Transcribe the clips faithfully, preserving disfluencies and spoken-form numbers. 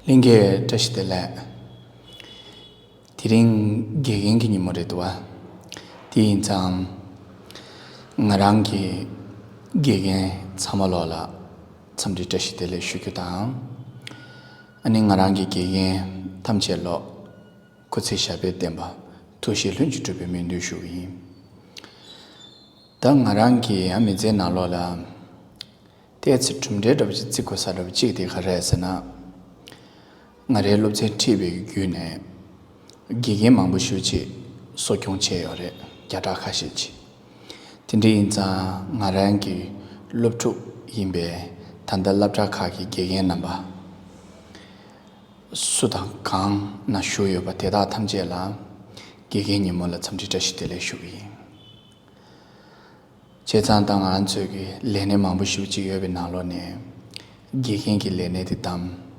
ལྷན་རྒྱས་བཀྲ་ཤིས་བདེ་ལེགས། དེ་རིང་དགེ་རྒན་གྱི་ཉིན་མོ་རེད་འདུག་བ། དེ་ཡིན་ཙང་། ང་རང་གི་དགེ་རྒན་ཚང་མ་ལོག་ལ་འཚམས་འདྲི་བཀྲ་ཤིས་བདེ་ལེགས་ཞུ་རྒྱུ་དང་། ཨ་ནི་ང་རང་གི་དགེ་རྒན་ཐམས་ཅད་ལོག་སྐུ་ཚེ་ཞབས་པད་བརྟན་པ། ཐུགས་བཞེད་ལྷུན་གྱིས་གྲུབ་པའི་སྨོན་འདུན་ཞུ་གི་ཡིན། ད་ང་རང་གི་ཡང་མི་ཚེའི་ནང་ལོགས་ལ། ཏོག་ཙམ་གྲུབ་འབྲས་འདྲ་པོ་ཅིག་བརྩི་དགོས་ས་འདྲ་པོ་ཅིག་དེ་ག་རེ་རེད་ཟེར་ན། ང་རའི་སློབ་ཚན་ཁྲིད་པའི་བརྒྱུད་ནས། དགེ་རྒན་མང་པོ་ཞེ་པོ་ཅིག་གསོ་སྐྱོང་བྱས་ཡོད་རེད། བརྒྱ་ཕྲག་ཁ་ཤས་ཅིག་དེ་འདྲ་ཡིན་ཙང་ང་རང་གི་སློབ་ཕྲུག་ཡིན་པའི་ད་ལྟ་སློབ་གྲྭ་ཁག་གི་དགེ་རྒན་རྣམ་པ། སུ་དང་གང་ན་བཞུགས་ཡོད་པ་དེ་དག་ཐམས་ཅད་ལ་དགེ་རྒན་ཉིན་མོ་ལ་འཚམས་འདྲི་བཀྲ་ཤིས་བདེ་ལེགས་ཞུ་གི་ཡིན། བྱས་ཙང་ད་ང་ཚོས་ཀྱི་ལས་སྣེ་མང་པོ་ཞེ་པོ་ཅིག་ཡོད་པའི་ནང་ལོགས་ནས་དགེ་རྒན་གྱི་ལས་སྣེ་དེ་བདམས།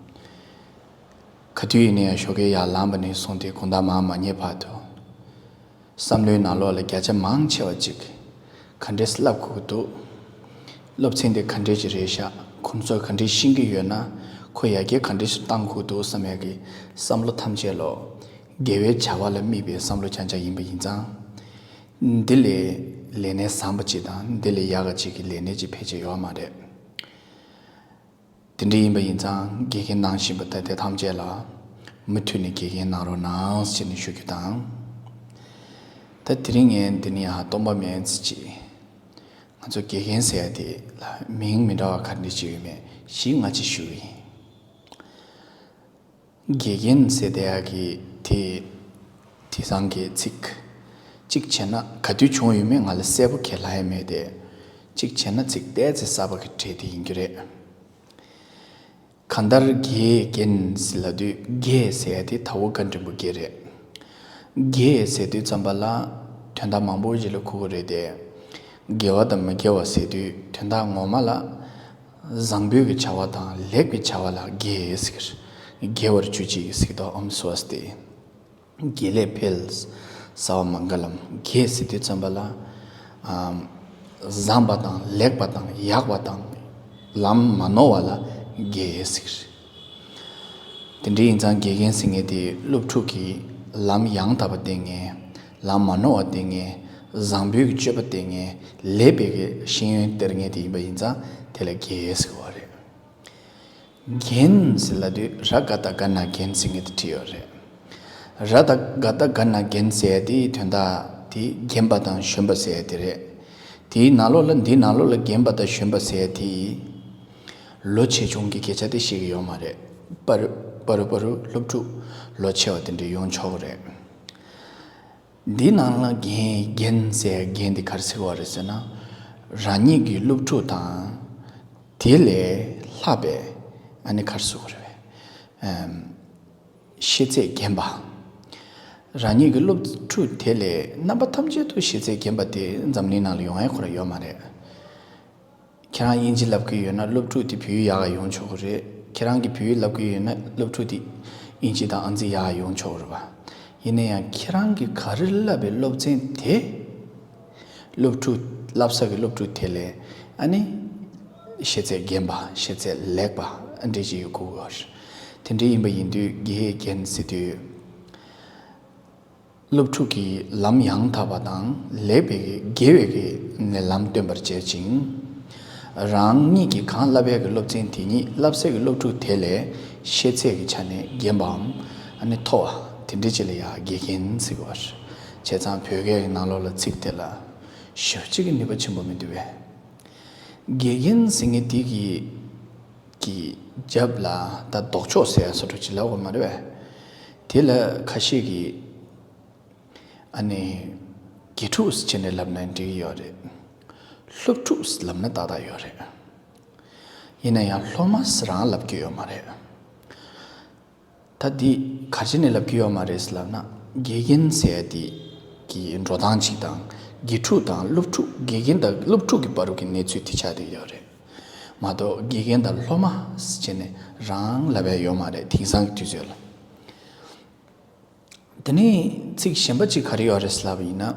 ག་དུས་ཡིན་ན་ཡང་ཞོགས་ཀས་ཡར་ལངས་པ་ནས་བཟུང་སྟེ་དགོང་དག་མར་མ་ཉལ་བར་དུ། བསམ་བློའི་ནང་ལོགས་ལ་བརྒྱ་ཆ་མང་ཆེ་བ་ཅིག་ག་འདྲས་བསླབ་དགོས་ཀྱི་འདུག་སློབ་ཚན་དེ་ག་འདྲས་ཅིག་རེད་ཤག་ཁོང་ཚོས་ག་འདྲས་ཤེས་ཀྱི་ཡོད་ན་ཁོ་ཡར་རྒྱས་ག་འདྲས་ཤིག་གཏང་དགོས་ཀྱི་འདུག་བསམ་ཡག་གི་བསམ་བློ་ཐམས་ཅད་ལོག་དགེ་བའི་བྱ་བ་ལ་དམིགས་པའི་བསམ་བློ་རྐྱང་རྐྱང་ཡིན་པ་ཡིན་ཙང་། འདི་ལས་ལས་གནས་བཟང་པོ་ཅིག་དང་འདི་ལས་ཡག་ག་ཅིག་གི་ལས་གནས་ཅིག་ཕལ་ཆེར་ཡོད་མ་རེད། དེ་འདྲ་ཡིན་པ་ཡིན་ཙང་དགེ་རྒན་གནང་བཞིན་པ་ད་ལྟ་ཐམས་ཅད་ལ་མུ་མཐུད་ནས་དགེ་རྒན་གནང་རོགས་གནང་ཞེས་ནས་ཞུ་རྒྱུ་དང་། ད་དེ་རིང་ངས་འདི་ནས་ཡང་སྟོང་པ་མིན་ཙི་ཅིག་ང་ཚོ་དགེ་རྒན་ཟེར་ཡ་དེ་ལ་མིང་མི་འདྲ་བ་ག་འདྲ་ཅིག་ཡོད་མེད་ཞིག་ང་ཅིག་ཞུ་གི་ཡིན། དགེ་རྒན་ཟེར་བསྡད་ཡག་གི་དེ། དེང་སང་གི་ཚིག་གཅིག་བྱས་ན་ག་དུས་བྱུང་ཡོད་མེད་ང་ལ་གསལ་པོ་ཁས་ལེན་ཡ་མེད་དེ། གཅིག་བྱས་ན་ཚིག་ཏོག་ཙམ་གསར་པ་གི་གྲས་དེ་ཡིན་རྒྱུ་རེད། གང་ལྟར་དགེ་རྒན་ཟེར་ལབ་དུས་དགེ་ཟེར་ཡ་དེ་དྭགས་པོ་བཀའ་འགྲེམས་པོ་དགེ་རེད། དགེ་ཟེར་དུས་ཙམ་པ་ལ་དོན་དག་མང་པོ་ཞིག་ལ་གོ་གི་རེད་དེ། དགེ་བ་དང་མི་དགེ་བ་ཟེར་དུས་དོན་དག་ངོ་མ་ལ། བཟང་པོའི་གི་བྱ་བ་དང་ལེགས་པའི་བྱ་བ་ལ་དགེ་ཟེར། དགེ་བར་གྱུར་ཅིག་ཟེར་དོ་ཨོཾ་སྭ་སྟི། དགེ་ལེགས་འཕེལ། སརྦ་མངྒ་ལཾ། དགེ་ཟེར་དུས་ཙམ་པ་ལ། ཨམ། བཟང་པ་དང་ལེགས་པ་དང་ཡག་པ་དང་། ལམ་མ་ནོར་བ་ལ་དགེ་ཟེར། དེ་འདྲ་ཡིན་ཙང་དགེ་རྒན་ཟེར་མཁན་དེ་སློབ་ཕྲུག་གིས་ལམ་ཡང་དག་པ་བསྟེན་མཁན། ལམ་མ་ནོར་བ་བསྟེན་མཁན། བཟང་པོའི་གི་སྤྱོད་པ་བསྟེན་མཁན། ལེགས་པའི་གི་ཤེས་ཡོན་སྟེར་མཁན་དེ་ཡིན་པ་ཡིན་ཙང་དེ་ལ་དགེ་ཟེར་བ་རེད། རྒན་ཟེར་ལབ་དུས་ར་ག་བཏགས་རྒ་ན་རྒྱན་ཟེར་མཁན་དེ་བྲིས་ཡོད་རེད། ར་ད་ག་བཏགས་རྒ་ན་རྒྱན་ཟེར་ཡ་དེའི་དོན་དག་དེ་རྒན་པ་དང་གཞོན་པ་ཟེར་ཡ་དེ་རེད། དེའི་ནང་ལོགས་ལ་འདིའི་ནང་ལོགས་ལ་རྒན་པ་དང་གཞོན་པ་ཟེར་ཡ་དེ། ལོ་ཆེ་ཆུང་གི་སྐད་ཆ་དེ་བཤད་ཀྱི་ཡོད་མ་རེད། པ་རུ་པ་རུ་པ་རུ་སློབ་ཕྲུག་ལོ་ཆེ་བ་དེ་འདྲ་ཡོང་ཆོག་གི་རེད། འདི་ནང་ལ་རྒན་རྒན་ཟེར་རྒན་འདི་ག་རེ་ཟེར་བ་རེད་ཟེར་ན། རང་ཉིད་ཀྱི་སློབ་ཕྲུག་དང་། དེ་ལས་ལྷག་པའི་ཨ་ནི་ག་རེ་ཟེར་བ་རེད། ཨམ། ཤེས་ཚད་རྒན་པ། རང་ཉིད་ཀྱི་སློབ་ཕྲུག་དེ་ལས་རྣམ་པ་ཐམས་ཅད་དུ་ཤེས་ཚད་རྒན་པ་དེ་འཛམ་གླིང་ནང་ལ་ཡོང་ཡ་ཁོ་རང་ཡོད་མ་རེད། ཁྱེད་རང་དབྱིན་ཇི་བསླབ་ཀྱི་ཡོད་ན་སློབ་ཕྲུག་དེ་བོད་ཡིག་ཡག་ག་ཡོང་ཆོག་གི་རེད། ཁྱེད་རང་གིས་བོད་ཡིག་བསླབ་ཀྱི་ཡོད་ན་སློབ་ཕྲུག་དེ་དབྱིན་ཇི་དང་ཨང་རྩིས་ཡག་ག་ཡོང་ཆོག་གི་རེད་པ། ཡིན་ན་ཡང་ཁྱེད་རང་གིས་ག་རེ་བསླབ་པའི་སློབ་ཚན་དེ། སློབ་ཕྲུག་བསླབ་ས་གི་སློབ་ཕྲུག་དེ་ལས་ཨ་ནི། ཤེས་ཚད་རྒན་པ་ཤེས་ཚད་ལེགས་པ་ཨ་འདྲ་ཅིག་ཡོད་དགོས་ཀྱི་ཡོད་རེད། དེ་འདྲ་ཡིན་པ་ཡིན་དུས་དགེ་རྒན་ཟེར་དུས། སློབ་ཕྲུག་གིས་ལམ་ཡང་དག་པ་དང་ལེགས་པའི་དགེ་བའི་གི་ནས་ལམ་སྟོན་པར་བྱེད་ཅིང་། རང་ཉིད་ཀྱིས་གང་བསླབ་ཡས་ཀྱི་སློབ་ཚན་དེ་ཉིད་བསླབ་སའི་གི་སློབ་ཕྲུག་དེ་ལས་ཤེས་ཚད་ཀྱི་ཆ་ནས་རྒན་པའམ་ཨ་ནི་མཐོ་བ་དེ་འདྲ་ཅིག་ལ་ཡང་དགེ་རྒན་ཟེར་གི་ཡོད་རེད། བྱས་ཙང་བོད་སྐད་ཀྱི་ནང་ལོགས་ལ་ཚིག་དེ་ལ་ཞེ་པོ་ཅིག་གི་ནུས་པ་ཆེན་པོ་མི་འདུག་པས། དགེ་རྒན་ཟེར་མཁན་དེ་གི་གི་རྒྱབ་ལ་ད་ལྡོག་ཕྱོགས་ཟེར་ཡ་བཟོ་འདྲ་ཅིག་ལབ་དགོས་མ་རེད་པས། དེ་ལ་ཁ་ཤས་ཀྱིས། ཨ་ནི། དགེ་ཕྲུག་ཟེར་ནས་ལབ་ན་འགྲིག་གི་ཡོད་རེད། སློབ་ཕྲུག་ཟེར་ལབ་ན་ཏག་ཏག་ཡོད་རེད། ཡིན་ན་ཡང་སློབ་མ་ཟེར་རང་ལབ་ཀྱི་ཡོད་མ་རེད། ད་འདི་ག་རེ་བྱས་ནས་ལབ་ཀྱི་ཡོད་མ་རེད་ཟེར་ལབ་ན། དགེ་རྒན་ཟེར་ཡ་དེ་གི་འགྲོ་སྟངས་གཅིག་དང་། དགེ་ཕྲུག་དང་སློབ་ཕྲུག་དགེ་རྒན་དང་སློབ་ཕྲུག་གི་བར་གྱི་གནས་ཚུལ་དེ་ཆགས་བསྡད་ཡོད་རེད། མ་གཏོགས་དགེ་རྒན་དང་སློབ་མ་ཟེར་ནས་རང་ལབ་ཡ་ཡོད་མ་རེད་དེང་སང་གི་དུས་ཚོད་ལ། དེ་ནས་ཚིག་གཞན་པ་གཅིག་ག་རེ་ཡོད་རེད་ལབ་པ་ཡིན་ན།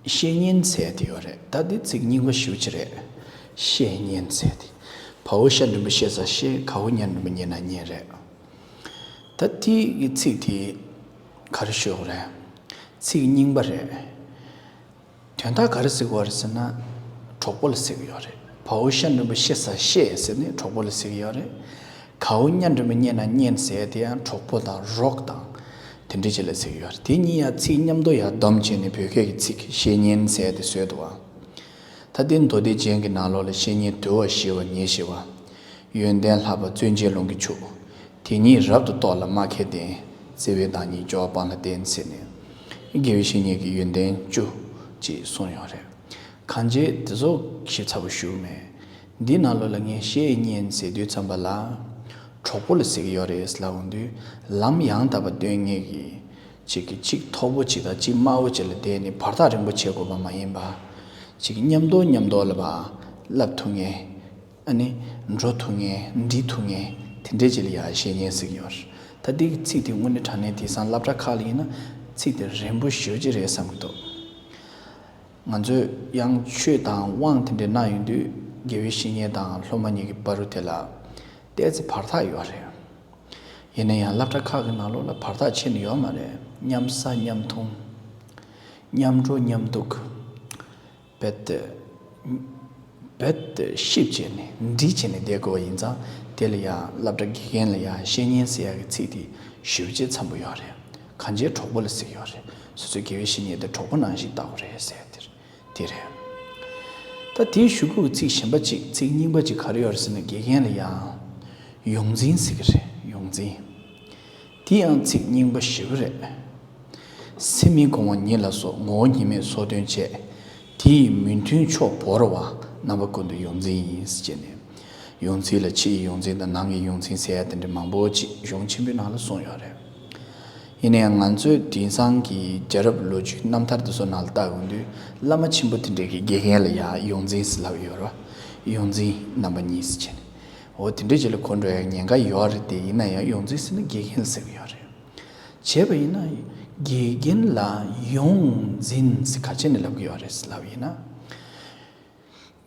བཤེས་གཉེན་ཟེར་དེ་ཡོད་རེད། ད་དེ་ཚིག་རྙིང་པ་ཞེ་པོ་ཅིག་རེད། བཤེས་གཉེན་ཟེར་དེ། བའོ་ཤ་འགྲེང་བུ་བཤེས་ས་བཤེས། གའོ་གཉའ་འགྲེང་བུ་གཉན་ན་གཉེན་རེད། ད་དེའི་ཚིག་དེ་ག་རེ་ཤོད་དགོས་རེད། ཚིག་རྙིང་པ་རེད། དོན་དག་ག་རེ་ཟེར་གྱི་ཡོད་རེད་ཟེར་ན། གྲོགས་པོ་ལ་ཟེར་གྱི་ཡོད་རེད། དཔའ་བོ་ཤ་འགྲེང་བུ་ཤེ་ས་ཤེས་ཟེར་ནས་གྲོགས་པོ་ལ་ཟེར་གྱི་ཡོད་རེད། ག་འོ་གཉའ་འགྲེང་བུ་གཉེ་ན་གཉེན་ཟེར་དེ་ཡང་གྲོགས་པོ་དང་རོགས་དང་དེ་འདྲ་ཅིག་ལ་ཟེར་གྱི་ཡོད་རེད། དེ་གཉིས་ཡང་ཚིག་མཉམ་དུ་ཡང་སྡོམ་བྱས་ནས་བོད་སྐད་ཀྱི་ཚིག་བཤེས་གཉེན་ཟེར་དེ་བཟོས་འདུག་བ། ད་ལྟའི་མདོ་སྡེ་རྒྱན་གྱི་ནང་ལོགས་ལ་བཤེས་གཉེན་དུལ་བ་ཞི་བ་ཉེར་ཞི་བ། ཡོན་ཏན་ལྷག་པ་བརྩོན་ཅན་ལོངས་ཀྱི་ཕྱུག་དེ་ཉིད་རབ་ཏུ་རྟོགས་ལ་སྨྲ་མཁས་ལྡན། བརྩེ་བའི་བདག་ཉིད་སྐྱོ་བ་སྤངས་ལ་བསྟེན་ཟེར་ནས། དགེ་བའི་བཤེས་གཉེན་གྱི་ཡོན་ཏན་བཅུ་ཅེས་གསུངས་ཡོད་རེད། གང་བྱས་དེ་ཚོ་ཞིབ་ཚགས་པོ་ཞུ་གི་མེད། འདི་ནང་ལོགས་ལ་ངས་བཤེས་གཉེན་ཟེར་དུས་ཙམ་པ་ལ། གྲོགས་པོ་ལ་ཟེར་གྱི་ཡོད་རེད་ལབ་འོང་དུས། ལམ་ཡང་དག་པ་སྟོན་མཁན་གྱི། གཅིག་གིས་གཅིག་མཐོ་པོ་གཅིག་དང་གཅིག་དམའ་བོ་གཅིག་ལ་བསྡད་ནས་བར་ཐག་རིང་པོ་བྱེད་དགོས་པ་མ་ཡིན་པ། གཅིག་མཉམ་དུ་མཉམ་དུ་ལ་བ། བསླབ་ཐུབ་མཁན། ཨ་ནི། འགྲོ་ཐུབ་མཁན་འདྲིས་ཐུབ་མཁན་དེ་འདྲས་ཅིག་ལ་ཡང་བཤེས་གཉེན་ཟེར་གྱི་ཡོད་རེད། ད་འདི་གི་ཚིག་དེ་དངོས་གནས་དྲང་གནས་དེང་སང་སློབ་གྲྭ་ཁག་ལ་ཡིན་ན་ཚིག་དེ་རན་པོ་ཞེ་པོ་ཅིག་རེད་བསམ་གྱི་འདུག་ང་ཚོས་ཡང་ཆོས་དང་དབང་དེ་འདྲས་གནང་ཡོང་དུས་དགེ་བའི་བཤེས་གཉེན་དང་སློབ་མ་གཉིས་ཀྱི་བར་དུ་དེ་ལ་ཏོག་ཙམ་བར་ཐག་ཡོད་རེད། ཡིན་ན་ཡང་སློབ་གྲྭ་ཁག་གི་ནང་ལོགས་ལ་བར་ཐག་ཆེ་ནི་ཡོད་མ་རེད། མཉམ་ཟ་མཉམ་འཐུང་། མཉམ་འགྲོ་མཉམ་འདུག་རྦད་དེ། རྦད་དེ་གཤིབ་བྱས་ནས་འདྲིས་བྱས་ནས་བསྡད་དགོས་པ་ཡིན་ཙང་། དེ་ལ་ཡང་སློབ་གྲྭ་དགེ་རྒན་ལ་ཡང་བཤེས་གཉེན་ཟེར་ཡག་གི་ཚིག་དེ་ཞེ་པོ་ཅིག་འཚམ་པོ་ཡོད་རེད། གང་བྱས་གྲོགས་པོ་ལ་ཟེར་གྱི་ཡོད་རེད། སོ་སོའི་དགེ་བའི་བཤེས་གཉེན་དེ་གྲོགས་པོ་ནང་བཞིན་བལྟ་དགོས་རེད་ཟེར་དེ་རེད། དེ་རེད། ད་དེའི་གཞུག་གུ་གི་ཚིག་གཞན་པ་གཅིག་ཚིག་རྙིང་པ་གཅིག་ག་རེ་ཡོད་རེད་ཟེར་ན། དགེ་རྒན་ལ་ཡང་ཡོངས་འཛིན་ཟེར་གྱི་རེད། ཡོངས་འཛིན། དེ་ཡང་ཚིག་རྙིང་པ་ཞེ་པོ་རེད། སེམས་ཉིད་སྒོ་ངོ་ཉིད་ལ་སོགས་ངོ་བོ་ཉིད་མེད་ཚོགས་དོན་བྱེད། དེ་ཡི་མི་མཐུན་ཕྱོགས་བོར་བ། རྣམ་པ་ཀུན་ཏུ་ཡོངས་འཛིན་ཡིན་ཟེར་བྱས་ནས། ཡོངས་འཛིན་ལ་ཕྱི་ཡི་ཡོངས་འཛིན་དང་ནང་གི་ཡོངས་འཛིན་ཟེར་ཡ་དེ་འདྲ་མང་པོ་ཅིག་གཞུང་ཆེན་པོའི་ནང་ལ་གསུངས་ཡོད་རེད། ཡིན་ན་ཡང་ང་ཚོས་དེང་སང་གི་རྒྱལ་རབས་ལོ་རྒྱུས་རྣམ་ཐར་དེ་ཚོ་ནང་ལ་བལྟ་ཡོང་དུས། བླ་མ་ཆེན་པོ་དེ་འདྲས་ཀྱི་དགེ་རྒན་ལ་ཡང་ཡོངས་འཛིན་ཟེར་ལབ་ཡོད་རེད་བ། ཡོངས་འཛིན་རྣམ་པ་གཉིས་ཟེར་བྱས་ནས། འོ་དེ་འདྲས་ཅིག་ལ་གོ་འགྲོ་ཡ་ཉེན་ཁ་ཡོད་རེད་དེ། ཡིན་ན་ཡང་ཡོངས་འཛིན་ཟེར་ན་དགེ་རྒན་ལ་ཟེར་གི་ཡོད་རེད། བྱས་པ་ཡིན་ན། དགེ་རྒན་ལ་ཡོངས་འཛིན་ཟེར་ག་བྱས་ནས་ལབ་གི་ཡོད་རེད་ཟེར་ལབ་ཡིན་ན།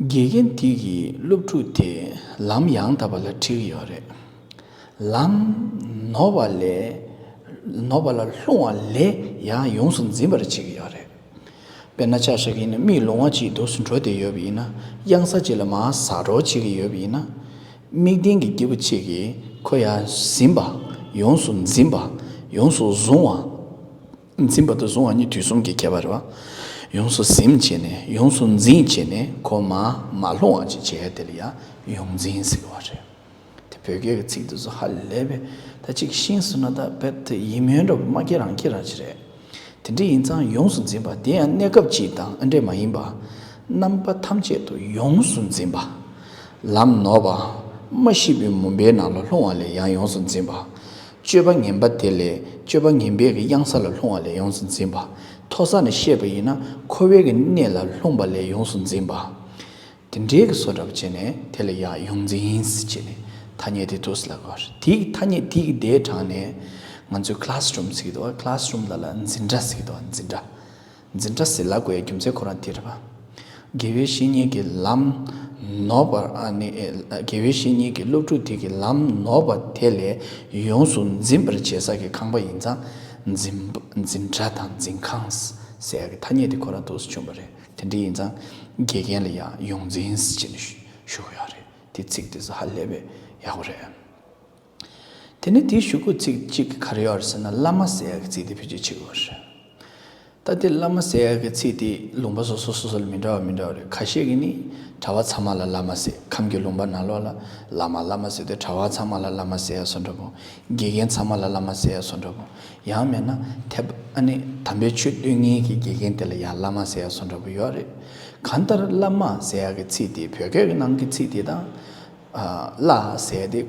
དགེ་རྒན་དེ་གིས་སློབ་ཕྲུག་དེ་ལམ་ཡང་དག་པ་ལ་ཁྲིད་ཀྱི་ཡོད་རེད། ལམ་ནོར་བ་ལས། ནོར་བ་ལ་ལྷུང་བ་ལས་ཡང་ཡོངས་སུ་འཛིན་པར་བྱེད་ཀྱི་ཡོད་རེད། དཔེར་ན་ཆ་བཞག་གི་ཡིན་ན། མིག་ལོང་བ་གཅིག་འདུག་སེ་འགྲོ་བསྡད་ཡོད་པ་ཡིན་ན། གཡང་ས་གཅིག་ལ་མར་ཟག་འགྲོ་བྱེད་ཀྱི་ཡོད་པ་ཡིན་ན། མིག་ལྡན་གྱི་སྐྱེས་བུ་གཅིག་གིས་ཁོ་ཡར་ཟིན་པ། ཡོངས་སུ་འཛིན་པ། ཡོངས་སུ་བཟུང་བ། འཛིན་པ་དང་བཟུང་བ་གཉིས་དུས་གསུམ་གྱི་ཁྱད་པར་རེད་བ། ཡོངས་སུ་ཟིན་བྱས་ནས། ཡོངས་སུ་འཛིན་བྱས་ནས་ཁོ་མར་མ་ལྷུང་བ་ཅིག་བྱས་དེ་ལ་ཡང་ཡོངས་འཛིན་ཟེར་གྱི་ཡོད་རེད། དེ་བོད་སྐད་ཀྱི་ཚིག་དེ་ཚོ་ཧ་ལས་པས། ད་ཅིག་ཤེས་སོང་ན་ད་རྦད་དེ་ཡིད་སྨོན་འདྲ་པོ་མ་སྐྱེ་རང་སྐྱེ་རང་ཅིག་རེད། དེ་འདྲ་ཡིན་ཙང་ཡོངས་སུ་འཛིན་པ་དེ་ཡང་གནས་སྐབས་གཅིག་དང་ཨ་འདྲས་མ་ཡིན་པ། རྣམ་པ་ཐམས་ཅད་དུ་ཡོངས་སུ་འཛིན་པ། ལམ་ནོར་བ། མ་ཤེས་པའི་མུན་པའི་ནང་ལ་ལྷུང་བ་ལས་ཡང་ཡོངས་སུ་འཛིན་པ། སྤྱོད་པ་ངན་པ་དེ་ལས། སྤྱོད་པ་ངན་པའི་གི་གཡང་ས་ལ་ལྷུང་བ་ལས་ཡོངས་སུ་འཛིན་པ། མཐོ་ས་ནས་བཤད་པ་ཡིན་ན། འཁོར་བའི་གི་གནས་ལ་ལྷུང་བ་ལས་ཡོངས་སུ་འཛིན་པ། དེ་འདྲའི་གི་བཟོ་འདྲ་པོ་བྱས་ནས་དེ་ལ་ཡང་ཡོངས་འཛིན་ཟེར་བྱས་ནས་ཐ་སྙད་དེ་འདུག་སེ་ལབ་ཀྱི་ཡོད་རེད། དེའི་ཐ་སྙད་དེ་གི་དེའི་དྲངས་ནས་ང་ཚོས་ཁ་ལཱས་རུམ་ཟེར་གྱི་འདུག་བ། ཁ་ལཱས་རུམ་ལ་ལ་འཛིན་གྲྭ་ཟེར་གྱི་འདུག་བ། འཛིན་གྲྭ། འཛིན་གྲྭ་ཟེར་ལབ་དགོས་ཡ་རྒྱུ་མཚན་ཁོ་རང་དེ་རེད་པ། དགེ་བའི་བཤེས་གཉེན་གྱིས་ལམ་ནོར་བར། ཨ་ནི། ཨེ། དགེ་བའི་བཤེས་གཉེན་གྱིས་སློབ་ཕྲུག་དེ་གི་ལམ་ནོར་བ་དེ་ལས་ཡོངས་སུ་འཛིན་པར་བྱེད་ས་གི་ཁང་པ་ཡིན་ཙང་། འཛིན། འཛིན་གྲྭ་དང་འཛིན་ཁང་ཟེར་ཡ་གི་ཐ་སྙད་དེ་ཁོ་རང་འདུག་སེ་བྱུང་བ་རེད། དེ་འདྲ་ཡིན་ཙང་དགེ་རྒན་ལ་ཡང་ཡོངས་འཛིན་ཟེར་ནས་ཞུ་གི་ཡོད་རེད། དེ་ཚིག་དེ་ཚོ་ཧ་ལས་པའི་ཡག་པོ་རེད། དེ་ནས་དེའི་གཞུག་གུ་ཚིག་གཅིག་ག་རེ་ཡོད་རེད་ཟེར་ན། བླ་མ་ཟེར་ཡག་གི་ཚིག་དེ་བེད་སྤྱོད་བྱེད་དགོས་རེད། ད་དེ་བླ་མ་ཟེར་ཡག་གི་ཚིག་དེ་ལུང་པ་སོ་སོ་སོ་སོ་ལ་མི་འདྲ་བ་མི་འདྲ་བ་རེད། ཁ་ཤས་ཀྱིས་ནི་གྲྭ་པ་ཚང་མ་ལ་བླ་མ་ཟེར། ཁམས་ཀྱི་ལུང་པ་ནང་ལོགས་ལ་བླ་མ་བླ་མ་ཟེར་དུས་གྲྭ་པ་ཚང་མ་ལ་བླ་མ་ཟེར་ཡ་བཟོ་འདྲ་པོ། དགེ་རྒན་ཚང་མ་ལ་བླ་མ་ཟེར་ཡ་བཟོ་འདྲ་པོ། ཡང་མིན་ན་དེ། ཨ་ནི་དམ་པའི་ཆོས་སྟོན་མཁན་གྱི་དགེ་རྒན་དེ་ལ་ཡང་བླ་མ་ཟེར་ཡ་བཟོ་འདྲ་པོ་ཡོད་རེད། གང་ལྟར་བླ་མ་ཟེར་ཡག་གི་ཚིག་དེ་བོད་སྐད་ཀྱི་ནང་གི་ཚིག་དེ་དང་། ཨ། བླ་ཟེར་དེ་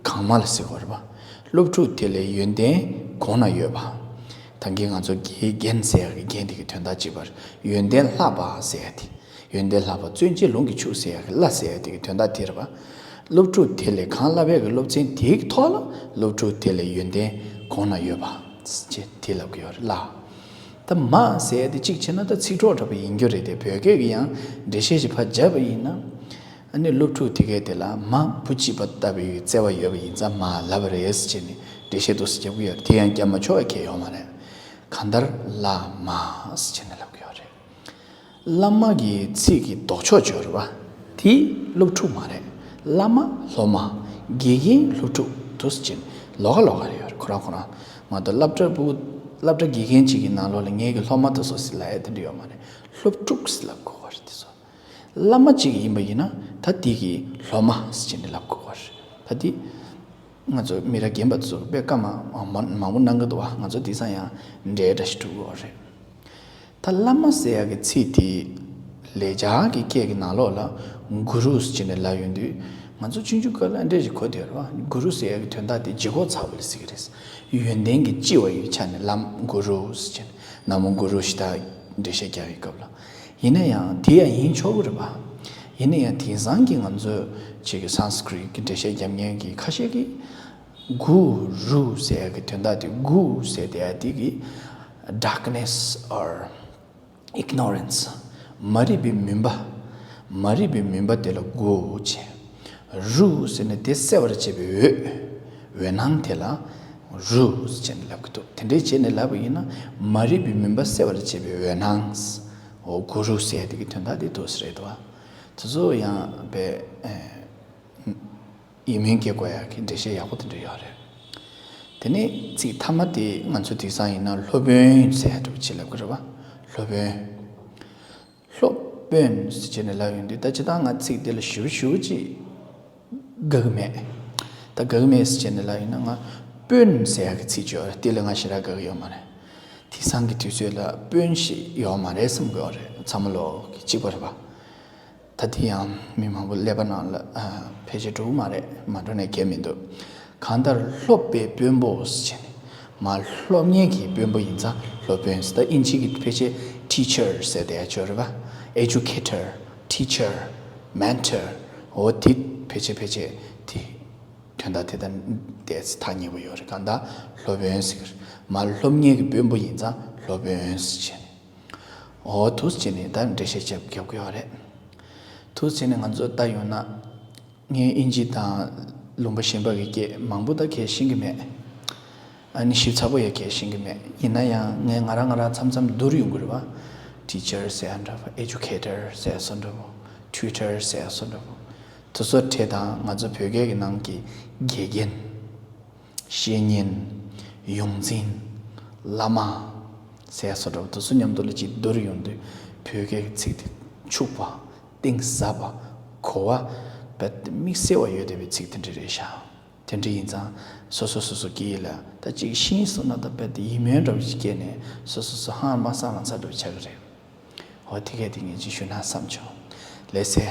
གོང་མ་ལ་ཟེར་དགོས་རེད་པ། སློབ་ཕྲུག་དེ་ལས་ཡོན་ཏན་གོང་ན་ཡོད་པ། ད་གིན་ང་ཚོ་དགེ་རྒན་ཟེར་ཡག་གི་རྒན་དེ་གི་དོན་དག་གཅིག་པ་རེད། ཡོན་ཏན་ལྷག་པ་ཟེར་ཡག་དེ། ཡོན་ཏན་ལྷག་པ་བརྩོན་བཅས་ལོངས་ཀྱི་ཕྱུག་ཟེར་ཡག་གི་བླ་ཟེར་ཡག་དེ་གི་དོན་དག་དེ་རེད་པ། སློབ་ཕྲུག་དེ་ལས་གང་བསླབ་པའི་གི་སློབ་ཚན་དེའི་ཐོག་ལ་སློབ་ཕྲུག་དེ་ལས་ཡོན་ཏན་གོང་ན་ཡོད་པ་ཅེས་དེ་ལབ་གི་ཡོད་རེད་ལ། ད་མ་ཟེར་ཡག་དེ་གཅིག་བྱས་ན་ད་ཚིག་གྲོགས་འདྲ་པོ་ཡིན་རྒྱུ་རེད་དེ། བོད་སྐད་ཀྱི་ཡང་འགྲེལ་བཤད་ཅིག་ཕར་བརྒྱབ་པ་ཡིན་ན། ཨ་ནི་སློབ་ཕྲུག་དེ་གས་དེ་ལ་མ་བུ་གཅིག་པ་ལྟ་བུའི་བརྩེ་བ་ཡོད་པ་ཡིན་ཙང་མ་ལབ་པ་རེད་ཟེར་བྱས་ནས་ འགྲེལ་བཤད་འདུག་སེ་རྒྱབ་ཀྱི་ཡོད་རེད། དེ་ཡང་རྒྱབ་མ་ཆོག་པ་གང་ཡང་ཡོད་མ་རེད། གང་ལྟར་བླ་མ་ཟེར་བྱས་ནས་ལབ་ཀྱི་ཡོད་རེད། བླ་མ་གི་ཚིག་གི་ལྡོག་ཕྱོགས་ཅིག་ཡོད་རེད་པ། དེ་སློབ་ཕྲུག་མ་རེད། བླ་མ་སློབ་མ། དགེ་རྒན་སློབ་ཕྲུག་འདུག་སེ་བྱས་ནས་ལོགས་ཀ་ལོགས་ཀ་རེད་ཡོད་རེད། ཁོ་རང་ཁོ་རང་མ་གཏོགས། སློབ་གྲྭ་བུ་སློབ་གྲྭ་དགེ་རྒན་ཅིག་གི་ནང་ལོགས་ལ་ངེད་ཀྱི་སློབ་མ་དེ་ཚོ་ཟེར་ལབ་ཡ་དེ་འདྲ་ཡོད་མ་རེད། སློབ་ཕྲུག་ཟེར་ལབ་དགོས་པ་རེད། དེ་ཚོ་བླ་མ་ཅིག་ཡིན་པ་ཡིན་ན་ད་དེ་གི་སློབ་མ་ཟེར་བྱས་ནས་ལབ་དགོས་པ་རེད། ད་དེ་ང་ཚོ་མི་རབས་རྒན་པ་ཚོ་དཔེ་བཀའ་མ་མ་མང་པོ་གནང་གི་འདུག་པ། ང་ཚོ་དེང་སང་ཡང་འདྲ་འདྲ་ཞིག་འགྲོ་གི་ཡོད་རེད། ད་བླ་མ་ཟེར་ཡ་གི་ཚིག་དེ་ལེགས་སྦྱར་གྱི་སྐད་ཀྱི་ནང་ལོགས་ལ་གུ་རུ་ཟེར་བྱས་ནས་ལབ་ཡོང་དུས། ང་ཚོ་ཆུང་ཆུང་སྐབས་ལ་འདྲ་ཞིག་གོ་བསྡད་ཡོད་རེད་པ། གུ་རུ་ཟེར་ཡ་གི་དོན་དག་དེ་ལྗིད་ཁོག་ཚ་པོ་ལ་ཟེར་གྱི་རེད། ཡོན་ཏན་གྱི་ལྕི་བ་ཡི་ཆ་ནས་ལམ་གུ་རུ་ཟེར་བྱས་ནས། ན་མོ་གུ་རུ་ཤྲཱི་ཏ་འགྲེལ་བཤད་རྒྱག་ཡི་སྐབས་ལ། ཡིན་ན་ཡང་དེ་ཡང་ཡིན་ཆོག་གི་རེད་པ། ཡིན་ན་ཡང་དེང་སང་གི་ང་ཚོ་ཅིག་གི་སཾ་སྐྲྀཏ་གི་འགྲེལ་བཤད་རྒྱབ་མཁན་གྱི་ཁ་ཤས་ཀྱིས་གུ་རུ་ཟེར་ཡ་གི་དོན་དག་དེ། གུ་ཟེར་དེ་ཡ་དེ་གི་darkness or ignorance། མ་རིག་པའི་མུན་པ། མ་རིག་པའི་མུན་པ་དེ་ལ་གུ་བྱས། རུ་ཟེར་ནས་དེ་སེལ་བར་བྱེད་པའི་འོད། འོད་སྣང་དེ་ལ་རུ་ཟེར་ནས་ལབ་ཀྱི་འདུག་དེ་འདྲས་བྱས་ནས་ལབ་པ་ཡིན་ན། མ་རིག་པའི་མུན་པ་སེལ་བར་བྱེད་པའི་འོད་སྣང་། འོ་གུ་རུ་ཟེར་དེ་གི་དོན་དག་དེ་འདུག་སེ་རེད་འདུག་པ། དེ་ཚོ་ཡང་དཔེ་ཨེ། ཡིད་སྨོན་སྐྱེ་དགོས་ཡག་གི་འགྲེལ་བཤད་ཡག་པོ་དེ་འདྲ་ཡོད་རེད། དེ་ནས་ཚིག་མཐའ་མ་དེ་ང་ཚོ་དེང་སང་ཡིན་ན་སློབ་དཔོན་ཟེར་ཡག་འདྲ་པོ་ཅིག་ལབ་ཀྱི་རེད་པ། སློབ་དཔོན། སློབ་དཔོན་ཟེར་བྱས་ནས་ལབ་ཡོང་དུས། ད་སྤྱིར་བཏང་ང་ཚིག་དེ་ལ་ཞེ་པོ་ཞེ་པོ་ཅིག་དགའ་གི་མེད། ད་དགའ་གི་མེད་ཟེར་བྱས་ནས་ལབ་ཡོང་ན། ང་དཔོན་ཟེར་ཡག་གི་ཚིག་ཅིག་ཡོད་རེད། དེ་ལ་ང་ཞེ་དྲག་དགའ་གི་ཡོད་མ་རེད། དེང་སང་གི་དུས་ཚོད་ལ་དཔོན་ཞིག་ཡོད་མ་རེད་བསམ་གི་ཡོད་རེད། ཚང་མ་ལོག་གི་གཅིག་པ་རེད་པ། ད་དེ་ཡང་མི་མང་པོ་ཀླད་པ་ནང་ལ་ཨ་ཕལ་ཆེར་འགྲོ་གི་མ་རེད། མ་འགྲོ་ནས་གལ་མི་འདུག་གང་ལྟར་སློབ་པའི་དཔོན་པོ་ཟེར་བྱས་ནས། མ་སློབ་གཉེར་གྱི་དཔོན་པོ་ཡིན་ཙང་སློབ་དཔོན་ཟེར། ད་དབྱིན་ཇི་གི་ཕལ་ཆེར་teacher ཟེར་དེ་ཡ་ཅིག་ཡོད་རེད་པ། educator, teacher, mentor། འོ་དེ་ཕལ་ཆེར་ཕལ་ཆེར་དེ་དོན་དག་དེ་དང་ཏོག་ཙམ་ཐག་ཉེ་པོ་ཡོད་རེད། གང་ལྟར་སློབ་དཔོན་ཟེར། མ་སློབ་གཉེར་གྱི་དཔོན་པོ་ཡིན་ཙང་སློབ་དཔོན་ཟེར་བྱས་ནས། འོ་འདུག་སེ་བྱས་ནས་ད་འགྲེལ་བཤད་རྒྱབ་རྒྱབ་ཀྱི་ཡོད་རེད། འདུག་སེ་བྱས་ནས་ང་ཚོ་ལྟ་ཡོང་ན། ངས་དབྱིན་ཇི་དང་ལུང་པ་གཞན་པ་གི་སྐད་མང་པོ་ད་གས་ཤེས་ཀྱི་མེད། ཨ་ནི་ཞིབ་ཚགས་པོ་ཡང་གས་ཤེས་ཀྱི་མེད། ཡིན་ན་ཡང་ངས་ང་རང་ང་རང་མཚམས་མཚམས་བསྡུར་ཡོང་གི་རེད་པ། teacher ཟེར་ཡ་འདྲ་པོ། educator ཟེར་ཡ་བཟོ་འདྲ་པོ། tutor ཟེར་ཡ་བཟོ་འདྲ་པོ། དེ་ཚོ་བྲིས་དང་། ང་ཚོ་བོད་སྐད་ཀྱི་ནང་གི་དགེ་རྒན། བཤེས་གཉེན། ཡོངས་འཛིན། བླ་མ་ཟེར་ཡ་བཟོ་འདྲ་པོ། དེ་ཚོ་མཉམ་དུ་ལ་ཅིག་བསྡུར་ཡོང་དུས། བོད་སྐད་ཀྱི་ཚིག་དེ་ཕྱུག་པ། གཏིང་ཟབ་པ། གོ་བ་དཔེ་དམིགས་བསལ་བ་ཡོད་བསྡད་པའི་ཚིག་དེ་འདྲ་རེད་ཤག་དེ་འདྲ་ཡིན་ཙང་། སོ་སོ་སོ་སོ་སྐད་ཡིག་ལ་ད་ཅིག་ཤེས་སོང་ན། ད་དཔེ་དེ་ཡིད་སྨོན་འདྲ་པོ་ཅིག་སྐྱེས་ནས་སོ་སོ་སོ་ཧང་མ་སང་ལང་ཚ་འདྲ་པོ་ཆགས་ཀྱི་རེད། འོ་དེ་གས་དེ་ངས་ཅིག་ཞུ་ན་བསམ་བྱུང་། ལགས་སེ།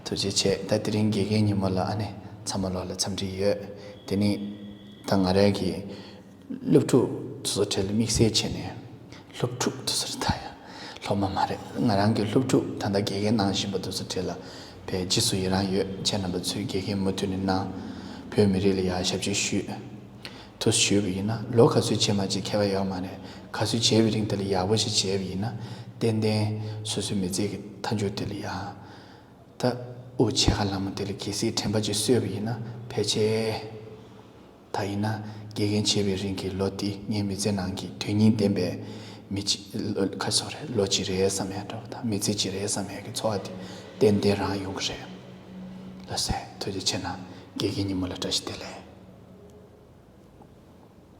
ཐུགས་རྗེ་ཆེ། ད་དེ་རིང་དགེ་རྒན་ཉིན་མོ་ལ་ཨ་ནི་ཚང་མ་ལོག་ལ་འཚམས་འདྲི་ཡོད། དེ་ནི་ད་ང་རང་གི་སློབ་ཕྲུག་དེ་ཚོ་གྲས་ལ་དམིགས་བསལ་བྱས་ནས། སློབ་ཕྲུག་དེ་ཚོ་རེད་ད་ཡ། སློབ་མ་མ་རེད། ང་རང་གི་སློབ་ཕྲུག་ད་ལྟ་དགེ་རྒན་གནང་བཞིན་པ་དེ་ཚོ་གྲས་ལ་དཔེ་རྗེས་སུ་ཡི་རང་ཡོད། ཁྱེད་རྣམ་པ་ཚོས་དགེ་རྒན་མུ་མཐུད་ནས་གནང་། བོད་མི་རིགས་ལ་ཡ་ཞབས་ཕྱི་ཞུས། དུ་ཞུས་པ་ཡིན་ན། ལོ་ག་ཚོད་བྱས་མ་བྱས་ཁྱད་པར་ཡོད་མ་རེད། ག་ཚོད་བྱས་པའི་རིང་དེ་ལ་ཡག་པོ་ཞིག་བྱས་པ་ཡིན་ན། ཏན་ཏན་སོ་སོའི་མི་ཚེ་གི་མཐའ་མཇུག་དེ་ལ་ཡ། ད་དབུགས་ཆད་ཁ་ལངས་མ་དེ་ལ་གལ་སྲིད་དྲན་པ་ཅིག་གསོས་པ་ཡིན་ན། ཕལ་ཆེར་ད་ཡིན་ན་དགེ་རྒན་བྱས་པའི་རིང་གི་ལོ་འདི་ངའི་མི་ཚེ་ནང་གི་དོན་སྙིང་ལྡན་པའི་མི་ཅིག་ཁ་སོ་རེད། ལོ་གཅིག་རེད་བསམ་ཡ་འདྲ་པོ་དང་། མི་ཚེ་གཅིག་རེད་བསམ་ཡ་གི་ཚོར་བ་དེ་ཏན་ཏན་རང་ཡོང་གི་རེད། ལགས་སེ། ཐུགས་རྗེ་ཆེ་གནང་། དགེ་རྒན་ཉིན་མོ་ལ་བཀྲ་ཤིས་བདེ་ལེགས།